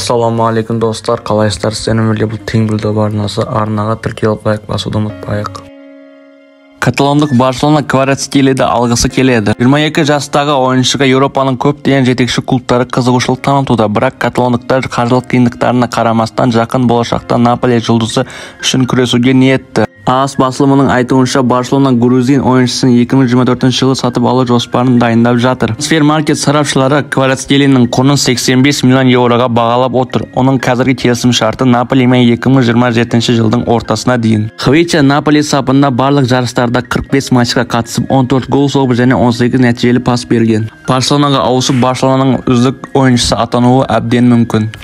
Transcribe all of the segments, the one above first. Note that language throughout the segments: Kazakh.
Ассалаумағалейкум, достар! Қалайсыздар? Сіздермен бірге бұл Тең арнасы. Арнаға тіркеліп, лайк басуды ұмытпайық. Каталондық Барселона Кварацхелияды алғысы келеді. 22 жастағы ойыншыға Еуропаның көптеген жетекші клубтары қызығушылық танытуда, бірақ каталондықтар қаржылық қиындықтарына қарамастан жақын болашақта Наполи жұлдызы үшін күресуге ниетті. АС басылымының айтуынша, Барселона грузин ойыншысын 2024 жылы сатып алу жоспарын дайындап жатыр. Трансфермаркет сарапшылары Кварацхелияның құнын 85 миллион еуроға бағалап отыр. Оның қазіргі келісім-шарты Наполимен 2027 жылдың ортасына дейін. Хвича Наполи сапында барлық жарыстарда 45 матчқа қатысып, 14 гол соғып және 18 нәтижелі пас берген. Барселонаға ауысып, Барселонаның үздік ойыншысы атануы әбден мүмкін.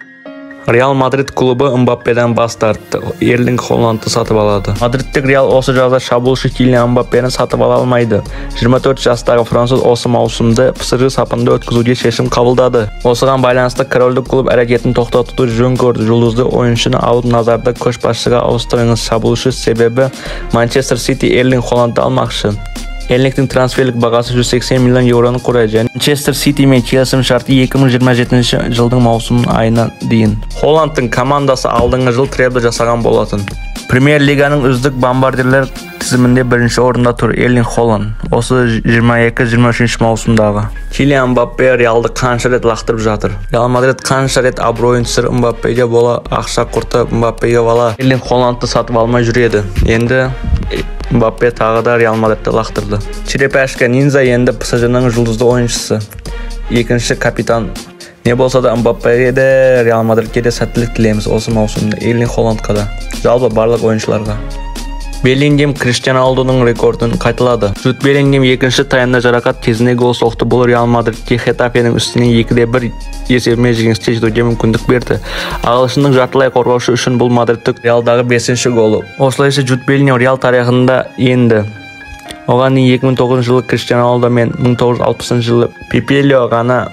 Реал Мадрид клубы Мбаппеден бас тартты. Эрлинг Холландты сатып алады. Мадридтік Реал осы жазда шабуылшы Килиан Мбаппені сатып ала алмайды. 24 жастағы француз осы маусымды ПСЖ сапында өткізуге шешім қабылдады. Осыған байланысты корольдік клуб әрекетін тоқтатуды жөн көрді. Жұлдызды ойыншыны алып, назарды көшбасшыға ауыстырыңыз. Шабуылшы себебі Манчестер Сити Эрлинг Холландты алмақшы. Эрлингтің трансферлік бағасы 180 миллион еуроны құрайды және Манчестер Сити мен келісім шарты 2027 жылдың маусым айына дейін. Холландтың командасы алдыңғы жыл требл жасаған болатын. Премьер-лиганың үздік бомбардирлер тізімінде бірінші орында тұр Эрлинг Холланд. Осы 22-23 маусымдағы. Килиан Мбаппе Реалды қанша рет лақтырып жатыр. Реал Мадрид қанша рет абыройын түсіріп, Мбаппеге бола ақша құртып, Мбаппеге бала Эрлинг Холландты сатып алмай жүреді. Енді Мбаппе тағы да Реал Мадридті лақтырды. Черепашка Ниндзя енді ПСЖ-ның жұлдызды ойыншысы. Екінші капитан. Не болса да, Мбаппеге де, Реал Мадридке де сәттілік тілейміз осы маусымда. Эрлинг Холландқа да. Жалпы барлық ойыншыларға. Беллингем Криштиану Роналдудың рекордын қайталады. Джуд Беллингем екінші таймда жарақат кезінде гол соқты. Бұл Реал Мадридке Хетафенің үстінен 2-1 есебімен жеңіске жетуге мүмкіндік берді. Ағылшынның жартылай қорғаушы үшін бұл мадридтік Реалдағы 5-ші голы. Осылайша Джуд Беллингем Реал тарихында енді. Оған дейін 2009 жылы Криштиану Роналду мен 1960 жылы Пепелио ғана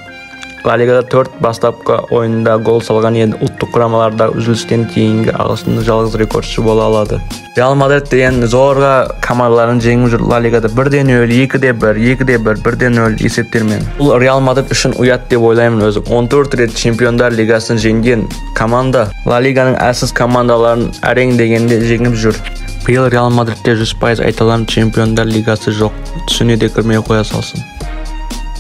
Ла Лигада 4 бастапқы ойында гол салған еді. Ұлттық құрамаларда үзілістен кейінгі ағылшынның жалғыз рекордшы бола алады. Реал Мадрид деген зорға командаларын жеңіп жүр Ла Лигада 1-0, 2-1, 2-1, 1-0 есептермен. Бұл Реал Мадрид үшін ұят деп ойлаймын өзім. 14 рет Чемпиондар Лигасын жеңген команда Ла Лиганың әлсіз командаларын әрең дегенде жеңіп жүр. Биыл Реал Мадридте 100% айта аламын, Чемпиондар Лигасы жоқ. Түсіне де кірмей қоя салсын.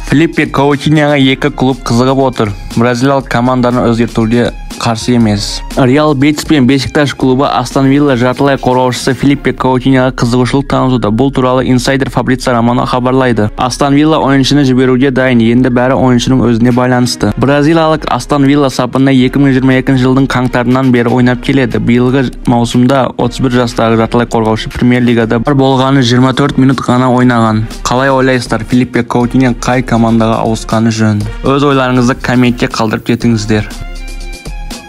Филиппе Коутиньоға екі клуб қызығып отыр. Бразилиялық команданы өзгертуге қарсы емес. Реал Бетис пен Бешикташ клубы Астон Вилла жартылай қорғаушысы Филиппе Коутиньоға қызығушылық танытуда. Бұл туралы инсайдер Фабрицио Романо хабарлайды. Астон Вилла ойыншыны жіберуге дайын, енді бәрі ойыншының өзіне байланысты. Бразилиялық Астон Вилла сапында 2022 жылдың қаңтарынан бері ойнап келеді. Биылғы маусымда 31 жастағы жартылай қорғаушы Премьер-лигада бар болғаны 24 минут ғана ойнаған. Қалай ойлайсыздар, Филиппе Коутиньо қай командаға ауысқаны жөн? Өз ойларыңызды комментте қалдырып кетіңіздер.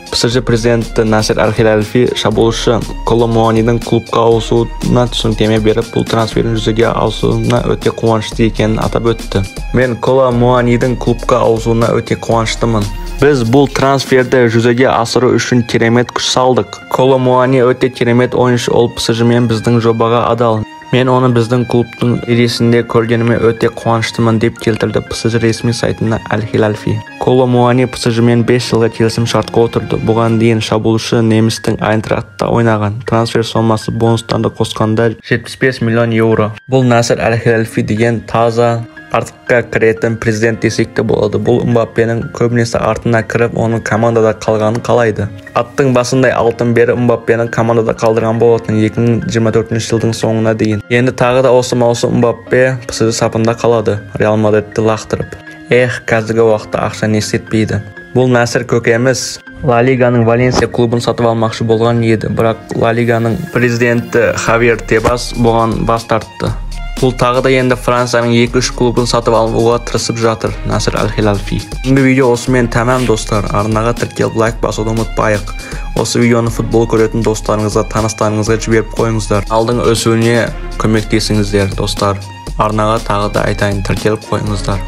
ПСЖ президенті Насер Аль-Хелайфи шабуылшы Коло Муанидің клубқа ауысуына түсініктеме беріп, бұл трансфердің жүзеге асуына өте қуанышты екенін атап өтті. Мен Коло Муанидің клубқа ауысуына өте қуаныштымын. Біз бұл трансферді жүзеге асыру үшін керемет күш салдық. Коло Муани өте керемет ойыншы, ол ПСЖ мен біздің жобаға адал. Мен оны біздің клубтың иресінде көргеніме өте қуаныштымын, деп келтірді ПСЖ ресми сайтына Аль-Хелайфи. Коло Муани ПСЖ мен 5 жылға келісім шартқа отырды. Бұған дейін шабуылшы немістің Айнтрахтта ойнаған. Трансфер сомасы бонустарды қосқанда 75 миллион еуро. Бұл Насер Аль-Хелайфи деген таза артыққа кіретін президент десек те болады. Бұл Мбаппенің көбінесе артына кіріп, оның командада қалғанын қалайды. Аттың басындай алтын беріп, Мбаппені командада қалдырған болатын 2024 жылдың соңына дейін. Енді тағы да осы маусым Мбаппе ПСЖ сапында қалады, Реал Мадридті лақтырып. Эх, қазіргі уақытта ақша не істетпейді. Бұл Насер көкеміз Ла Лиганың Валенсия клубын сатып алмақшы болған еді, бірақ Ла Лиганың президенті Хавьер Тебас бұған бас тартты. Бұл тағы да енді Францияның 2-3 клубын сатып алуға тырысып жатыр Насер Аль-Хелайфи. Бүгінгі видео осымен тәмам, достар. Арнаға тіркеліп, лайк басуды ұмытпайық. Осы видеоны футбол көретін достарыңызға, таныстарыңызға жіберіп қойыңыздар. Алдың өсуіне көмектесіңіздер, достар. Арнаға тағы да айтайын, тіркеліп қойыңыздар.